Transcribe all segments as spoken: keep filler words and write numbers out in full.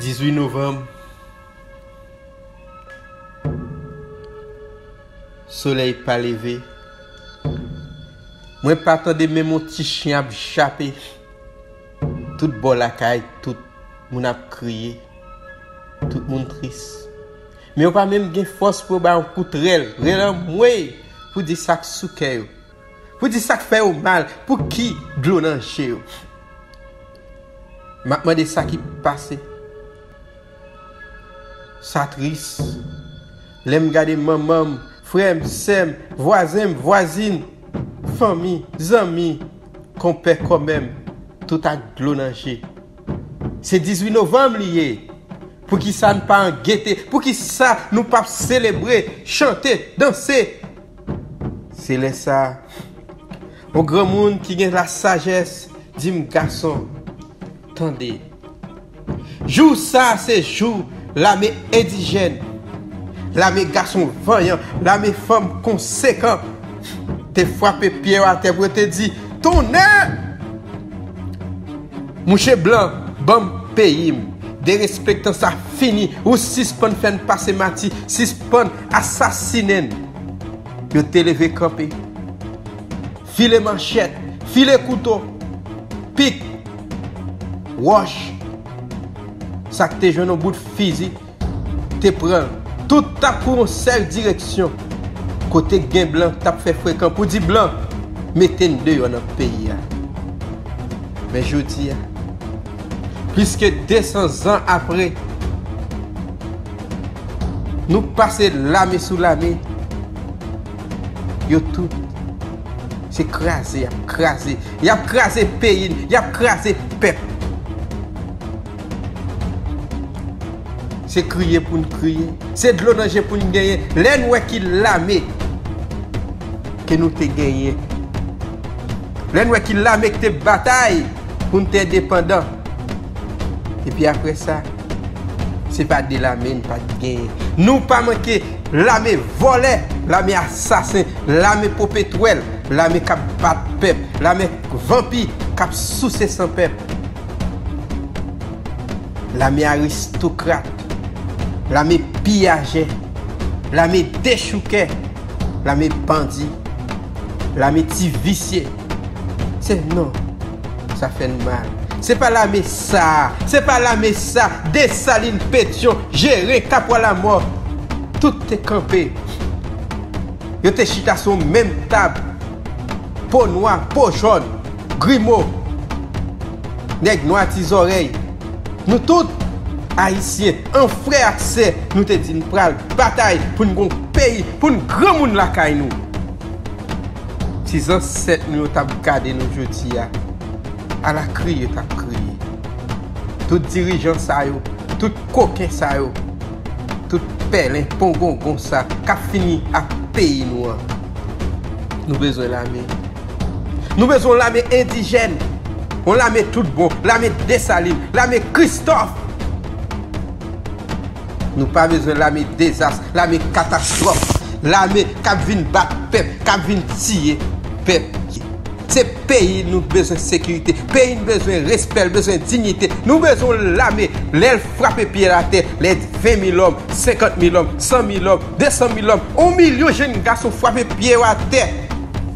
Dizuit novanm, solèy pa leve. Mwen pa tande menm yon ti chen ap jape. Tout bò lakay, tout moun ap kriye. Tout moun tris. Men yo pa menm gen fòs pou yo bay yon kout rèl, rèl anmwey, pou di sa k sou kè yo. Pou di sa k fè yo mal, pou ki dlo nan je yo. M ap mande sa ki pase. Sa tris. Lè m gade manman m, frè m, sè m, vwazen m, vwazin, fanmi, zanmi, konpè, kòmè m, tout ak dlo nan je. Se dizuit novanm li ye. Poukisa n pa an gete? Poukisa nou p ap selebre, chante, danse? Se lè sa a, yon granmoun ki gen lasajès di m, gason, tande. Jou sa a se jou lame endijèn, lame gason vanyan, lame fanm konsekan te frape pye yo atè pou yo te di, tonnè! Mouche blan, ban m peyi m. Derespektan sa fini. Ou sispann fè n pase mati, sispann asasinen n. Yo te leve kanpe. File manchèt, file kouto, pik, wòch. Sa k te jwenn yon bout fizi, te pran l. Tout t ap pou yon sèl direksyon. Kote gen blan t ap fè frekan pou di blan, mete n deyò nan peyi a. Men jodi a, plis ke de san zan apre, nou pase lame sou lame. Yo tout, se kraze y ap kraze. Y ap kraze peyi n, y ap kraze pèp. Se kriye pou n kriye. Se dlo nan je pou n genyen. Lè n wè ki lame ke nou te genyen. Lè n wè ki lame ki te batay pou n te endepandan. Epi apre sa, se pa de lame n pa t genyen. Nou pa manke lame vòlè, lame asasen, lame popetwèl, lame k ap bat pèp, lame vanpi k ap souse san pèp. Lame aristokrat, lame piyajè, lame dechoukè, lame bandi, lame ti visye. Se non, sa fè n mal. Se pa lame sa, se pa lame sa. Desalin, Petyon, Jeren, Kapwa Lamò, tout te kanpe. Yo te chita sou menm tab. Po nwa, po jòn, grimo, nèg nwa ti zòrèy. Nou tout, Ayisyen, an frè ak sè, nou te di n pral batay pou n gon peyi, pou n granmoun lakay nou. Si zansèt nou yo t ap gade nou jodi a, ala kriye yo t ap kriye. Tout dirijan sa yo, tout koken sa yo, tout pèlen pongongon sa k ap fini ak peyi nou an. Nou bezwen lame. Nou bezwen yon lame endijèn. Yon lame tout bon. Lame Desalin. Lame Kristòf. Nou pa bezwen lame dezas, lame katastwòf, lame k ap vin bat pèp, k ap vin tiye pèp. Se peyi nou bezwen sekirite. Peyi n bezwen respè, l bezwen diyite. Nou bezwen yon lame. Lè l frape pye l atè, lè ven mil òm, senkant mil òm, san mil òm, de san mil òm, yon milyon jèn gason frape pye yo atè.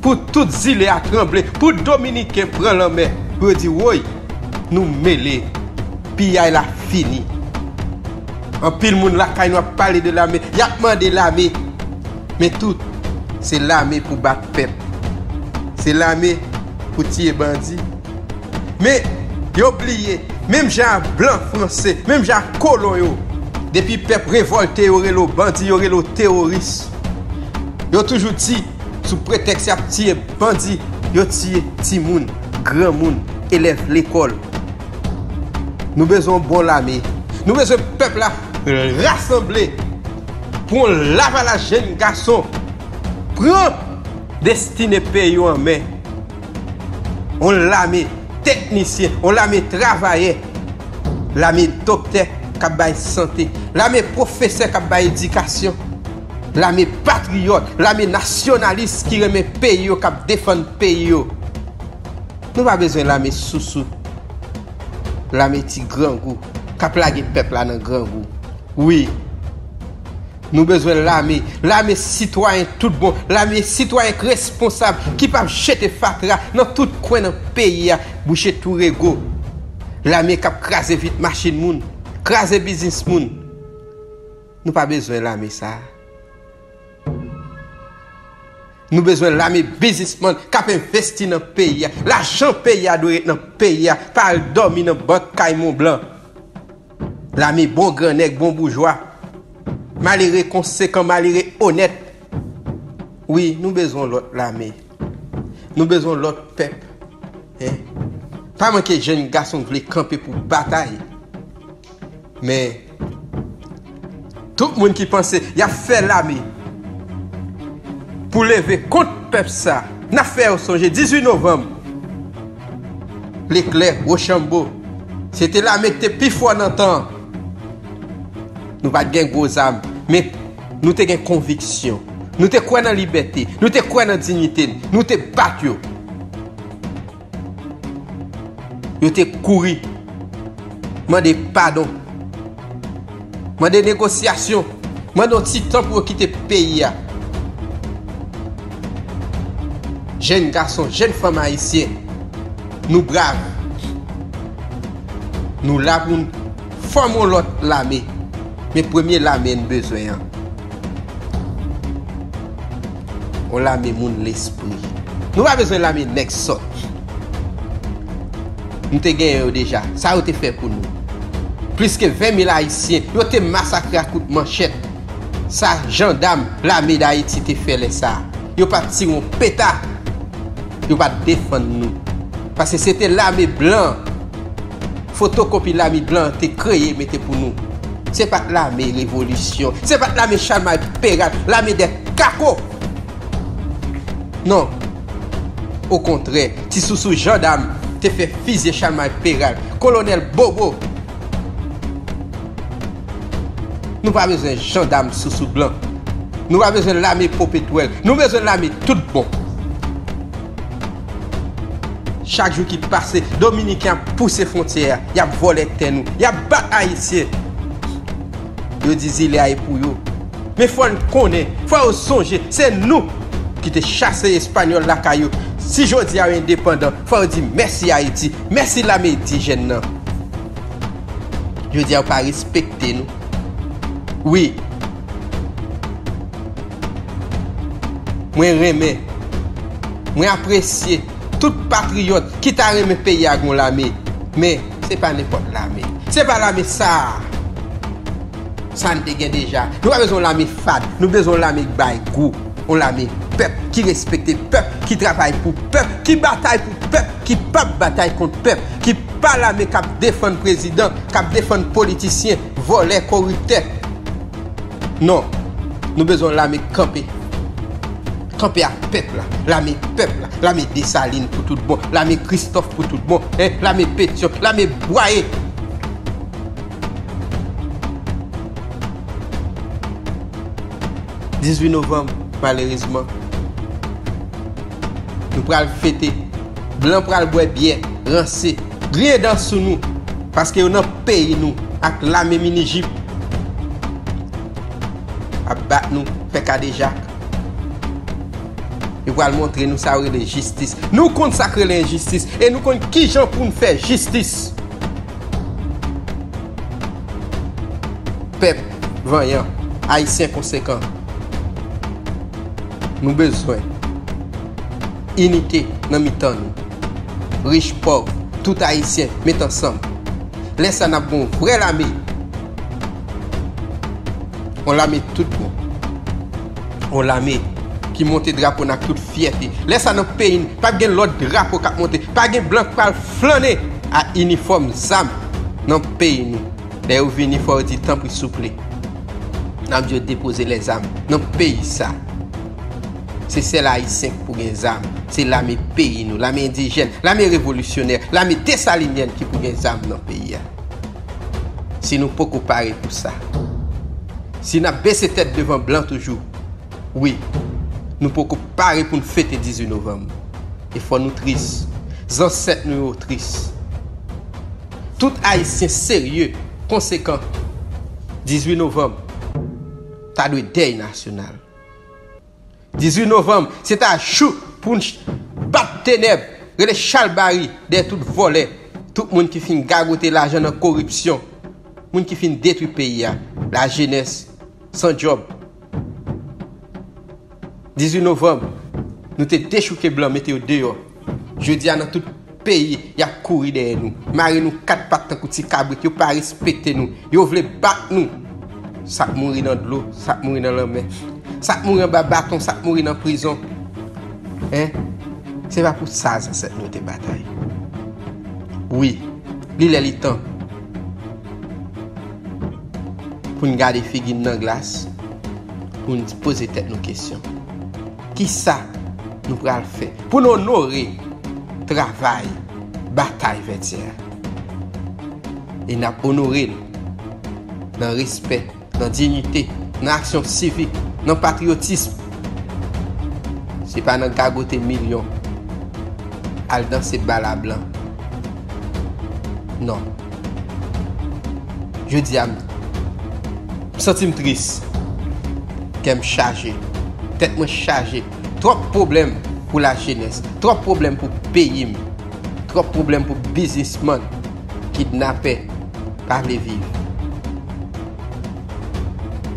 Pou tout zile a tranble, pou Dominiken pran lanmè, pou yo di, woy, nou mele, piyay la fini. Anpil moun lakay nou ap pale de lame, y ap mande lame. Men tout, se lame pou bat pèp. Se lame pou tiye bandi. Men, yo bliye, menm jan a blan franse, menm jan a kolon yo, depi pèp revòlte, yo rele w bandi, yo rele w teworis. Yo toujou di, sou pretèks y ap tiye bandi, yo tiye timoun, granmoun, elèv lekòl. Nou bezwen yon bon lame. Nou bezwen pèp la rasanble pou yon lavalas jèn gason pran destine peyi yo an men. Yon lame teknisyen, yon lame travayè, lame doktè k ap bay sante, lame pwofesè k ap bay edikasyon, lame patriyòt, lame nasyonalis ki renmen peyi yo, k ap defann peyi yo. Nou pa bezwen lame sousou, lame ti grangou, k ap lage pèp la nan grangou. Wi, nou bezwen lame, lame sitwayen tout bon, lame sitwayen k responsab, ki p ap jete fatra nan tout kwen nan peyi a, bouche tou rego. Lame k ap kraze vit machin moun, kraze biznis moun. Nou pa bezwen lame sa a. Nou bezwen lame biznismann k ap envesti nan peyi a. Lajan peyi a dwe ret nan peyi a, pa al dòmi nan bank kay Monblan. Lame bon grannèg, bon boujwa. Malere konsekan, malere onèt. Wi, nou bezwen yon lòt lame. Nou bezwen yon lòt pèp. Hein? Pa manke jèn gason vle kanpe pou batay. Men, tout moun ki panse y ap fè lame pou leve kont pèp sa, n ap fè yo sonje dizuit novanm, Leklè, Wochanbo, se te lame ki te pi fò nan tan an. Nou pa t gen gwo zam, men nou te gen konviksyon. Nou te kwè nan libète, nou te kwè nan diyite n, nou te bat yo. Yo te kouri, mande padon, mande negosyasyon, mande yon ti tan pou yo kite peyi a. Jèn gason, jèn fanm ayisyen, nou brav. Nou la pou n fòme yon lòt lame. Men premye lame n bezwen an, yon lame moun lespri. Nou pa bezwen lame nèg sòt. Nou te genyen yo deja. Sa yo te fè pou nou? Plis ke ven mil Ayisyen, yo te masakre ak kout manchèt. Sa jandam lame Dayiti te fè lè sa a? Yo pa t tire yon peta. Yo pa t defann nou. Paske se te lame blan. Fotokopi lame blan te kreye mete pou nou. Se pa t lame revolisyon. Se pa t lame Chalmay Peral, lame dè kako. Non. Okontrè, ti sousou jandam te fè fizye Chalmay Peral, kolonèl Bobo. Nou pa bezwen jandam sousou blan. Nou pa bezwen lame popetwèl. Nou bezwen lame tout bon. Chak jou ki pase, Dominiken ap pouse fwontyè a, y ap vòlè tè nou, y ap bat Ayisyen. Yo di zile a e pou yo. Men fò n konnen, fò yo sonje, se nou ki te chase Espanyòl lakay yo. Si jodi a yo endepandan, fò yo di mèsi Ayiti, mèsi lame endijèn nan. Jodi a yo pa respekte nou. Wi. Mwen renmen, mwen apresye tout patriyòt ki ta renmen peyi a gon lame. Men, se pa nenpòt lame. Se pa lame sa a. Sa n te gen deja. Nou pa bezwen yon lame fad. Nou bezwen yon lame k bay gou. Yon lame pèp, ki respekte pèp, ki travay pou pèp, ki batay pou pèp, ki p ap batay kont pèp, ki pa lame k ap defann prezidan, k ap defann politisyen, vòlè, koriptè. Non. Nou bezwen yon lame k kanpe. Kanpe ak pèp la, lame pèp la, lame Desalin pou tout bon, lame Kristòf pou tout bon, hein, lame Petyon, lame Bwaye. Dizuit novanm, malerezman, nou pral fete. Blan pral bwè byè, ranse, griyen dan sou nou, paske yo nan peyi nou ak lame minijip ap bat nou, fè kadejak. Yo pral montre nou sa yo rele jistis. Nou konn sa k rele enjistis e nou konn kijan pou n fè jistis. Pèp vanyan, Ayisyen konsekan, nou bezwen inite nan mitan nou. Rich, pòv, tout Ayisyen met ansanm. Lè sa n ap gen yon vrè lame. Yon lame tout bon. Yon lame ki monte drapo n ak tout fyète. Lè sa nan peyi n, p ap gen lòt drapo k ap monte. Pa gen blan k pral flannen ak inifòm zam nan peyi nou. Lè yo vini, fò yo di, tanpri, souple. N ap di yo depoze lèzam nan peyi sa. Se sèl Ayisyen k pou gen zam. Se lame peyi nou, lame endijèn, lame revolisyonè, lame desalinyèn ki pou gen zam nan peyi a. Si nou poko pare pou sa, si n ap bese tèt devan blan toujou, wi, nou poko pare pou n fete dizuit novanm. E fò nou tris. Zansèt nou yo tris. Tout Ayisyen serye konsekan. Dizuit novanm ta dwe dèy nasyonal. Dizuit novanm, se ta jou pou n ch- bat tenèb, rele chalbari dèyè tout vòlè, tout moun ki fin gagote lajan nan koripsyon, moun ki fin detwi peyi a, lajenès san djòb. Dizuit novanm, nou te dechouke blan, mete yo deyò. Jodi a, nan tout peyi, y ap kouri dèyè nou, mare nou kat pat tankou ti kabrit, yo pa respekte nou, yo vle bat nou. Sa k mouri nan dlo, sa k mouri nan lanmè, sa k mouri anba baton, sa k mouri nan prizon. Hein? Se pa pou sa zansèt nou te batay. Wi, li lè li tan pou n gade figi n nan glas, pou n poze tèt nou kesyon. Kisa nou pral fè pou n onore travay batay Vètyè a? E n ap onore l nan respè, nan diyite, nan aksyon sivik, nan patriyotism. Se pa nan gagote milyon, al danse bal a blan. Non. Jodi a, m, m santi m tris. Kè m chaje. Tèt mwen chaje. Twòp pwoblèm pou lajenès. Twòp pwoblèm pou peyi m. Twòp pwoblèm pou biznismann, kidnapè, pa vle viv.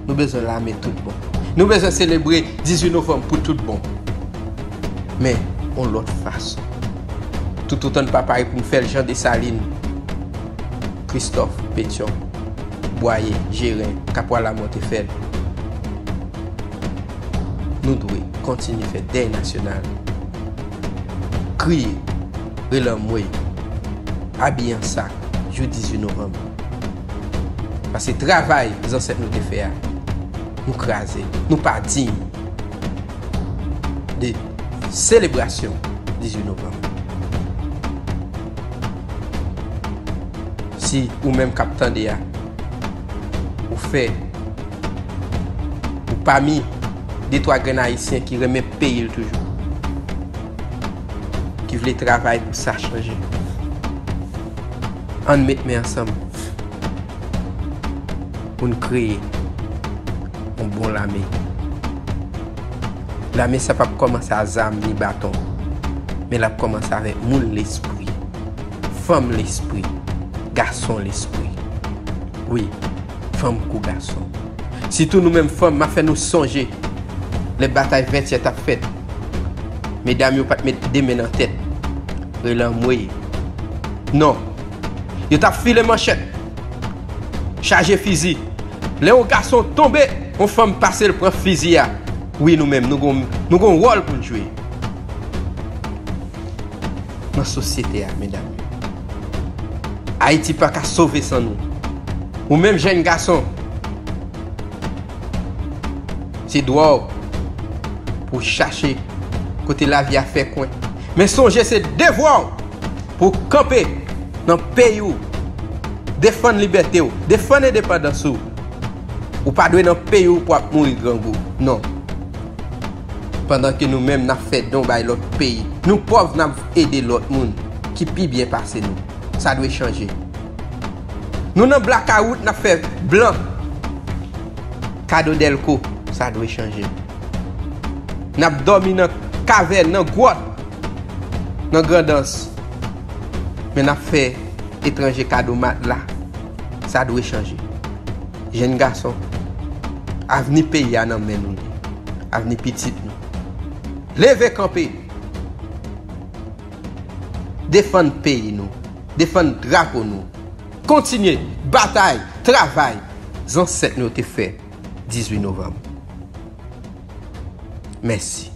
Nou bezwen lame tout bon. Nou bezwen selebre dizuit novanm pou tout bon. Men, yon lòt fason. Toutotan n pa pare pou n fè l jan Desalin, Kristòf, Petyon, Bwaye, Jeren, Kapwa Lamò te fè l, nou dwe kontinye fè dèy nasyonal, kriye, rele anmwey, abiye an sak, jou dizuit novanm. Paske travay zansèt nou te fè a, nou kraze, nou pa diy de selebrasyon dizuit novanm. Si ou menm k ap tande a, ou fè, ou pami de twa grenn Ayisyen ki renmen peyi l toujou, ki vle travay pou sa chanje, ann met men ansanm pou n kreye yon bon lame. Lame sa p ap kòmanse a zam ni baton, men l ap kòmanse avèk moun lespri, fanm lespri, gason lespri. Wi, fanm kou gason. Sitou nou menm fanm, m ap fè nou sonje lè batay Vètyè t ap fèt. Medam yo pa t met de men nan tèt, rele anmwey. Non. Yo t ap file manchèt, chaje fizi. Lè yon gason tonbe, yon fanm pase l pran fizi a. Wi, nou menm, nou gon, nou gon wòl pou n jwe nan sosyete a, medam yo. Ayiti pa ka sove san nou. Ou menm jèn gason, se dwa w pou w chache kote lavi a fè kwen. Men sonje se devwa w pou w kanpe nan peyi w, defann libète w, defann endepandans ou. Ou pa dwe nan peyi w pou w ap mouri grangou. Non. Pandan ke nou menm n ap fè don bay lòt peyi, nou pòv n ap ede lòt moun ki pi byen pase nou. Sa dwe chanje. Nou nan blakawout, n ap fè blan kado dèlko. Sa dwe chanje. N ap dòmi nan kavèn, nan gwòt, nan Grandans. Men n ap fè etranje kado matla. Sa dwe chanje. Jèn gason, avni peyi a nan men nou li. Avni pitit nou. Leve kanpe. Defann peyi nou. Defann drapo nou. Kontinye batay, travay zansèt nou te fè dizuit novanm. Mèsi.